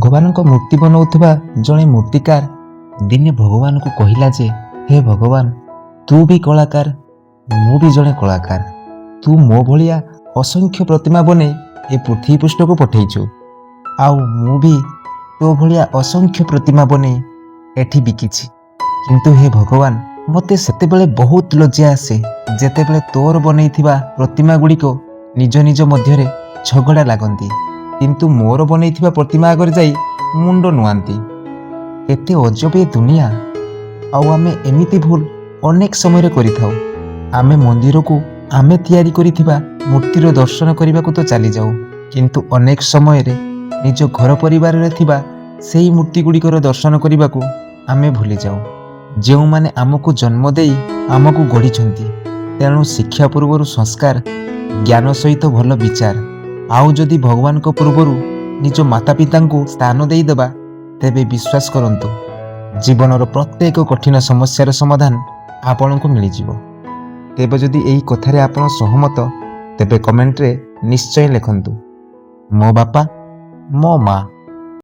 ଭଗବାନଙ୍କ ମୂର୍ତ୍ତି ବନାଉଥିବା ଜଣେ ମୂର୍ତ୍ତିକାର ଦିନେ ଭଗବାନଙ୍କୁ କହିଲା ଯେ, ହେ ଭଗବାନ, ତୁ ବି କଳାକାର, ମୁଁ ବି ଜଣେ କଳାକାର। ତୁ ମୋ ଭଳିଆ ଅସଂଖ୍ୟ ପ୍ରତିମା ବନେଇ ଏ ପୃଥିବୀ ପୃଷ୍ଠକୁ ପଠେଇଛୁ, ଆଉ ମୁଁ ବି ତୋ ଭଳିଆ ଅସଂଖ୍ୟ ପ୍ରତିମା ବନେଇ ଏଠି ବିକିଛି। କିନ୍ତୁ ହେ ଭଗବାନ, ମୋତେ ସେତେବେଳେ ବହୁତ ଲଜ୍ଜା ଆସେ ଯେତେବେଳେ ତୋର ବନେଇଥିବା ପ୍ରତିମା ଗୁଡ଼ିକ ନିଜ ନିଜ ମଧ୍ୟରେ ଝଗଡ଼ା ଲାଗନ୍ତି, କିନ୍ତୁ ମୋର ବନେଇଥିବା ପ୍ରତିମା ଆଗରେ ଯାଇ ମୁଣ୍ଡ ନୁଆନ୍ତି। କେତେ ଅଜବ ଏ ଦୁନିଆ! ଆଉ ଆମେ ଏମିତି ଭୁଲ ଅନେକ ସମୟରେ କରିଥାଉ। ଆମେ ମନ୍ଦିରକୁ ଆମେ ତିଆରି କରିଥିବା ମୂର୍ତ୍ତିର ଦର୍ଶନ କରିବାକୁ ତ ଚାଲିଯାଉ, କିନ୍ତୁ ଅନେକ ସମୟରେ ନିଜ ଘର ପରିବାରରେ ଥିବା ସେଇ ମୂର୍ତ୍ତି ଗୁଡ଼ିକର ଦର୍ଶନ କରିବାକୁ ଆମେ ଭୁଲିଯାଉ, ଯେଉଁମାନେ ଆମକୁ ଜନ୍ମ ଦେଇ ଆମକୁ ଗଢ଼ିଛନ୍ତି। ତେଣୁ ଶିକ୍ଷା ପୂର୍ବରୁ ସଂସ୍କାର, ଜ୍ଞାନ ସହିତ ଭଲ ବିଚାର, ଆଉ ଯଦି ଭଗବାନଙ୍କ ପୂର୍ବରୁ ନିଜ ମାତା ପିତାଙ୍କୁ ସ୍ଥାନ ଦେଇଦେବା, ତେବେ ବିଶ୍ୱାସ କରନ୍ତୁ, ଜୀବନର ପ୍ରତ୍ୟେକ କଠିନ ସମସ୍ୟାର ସମାଧାନ ଆପଣଙ୍କୁ ମିଳିଯିବ। ତେବେ ଯଦି ଏହି କଥାରେ ଆପଣ ସହମତ, ତେବେ କମେଣ୍ଟରେ ନିଶ୍ଚୟ ଲେଖନ୍ତୁ, ମୋ ବାପା, ମୋ ମା।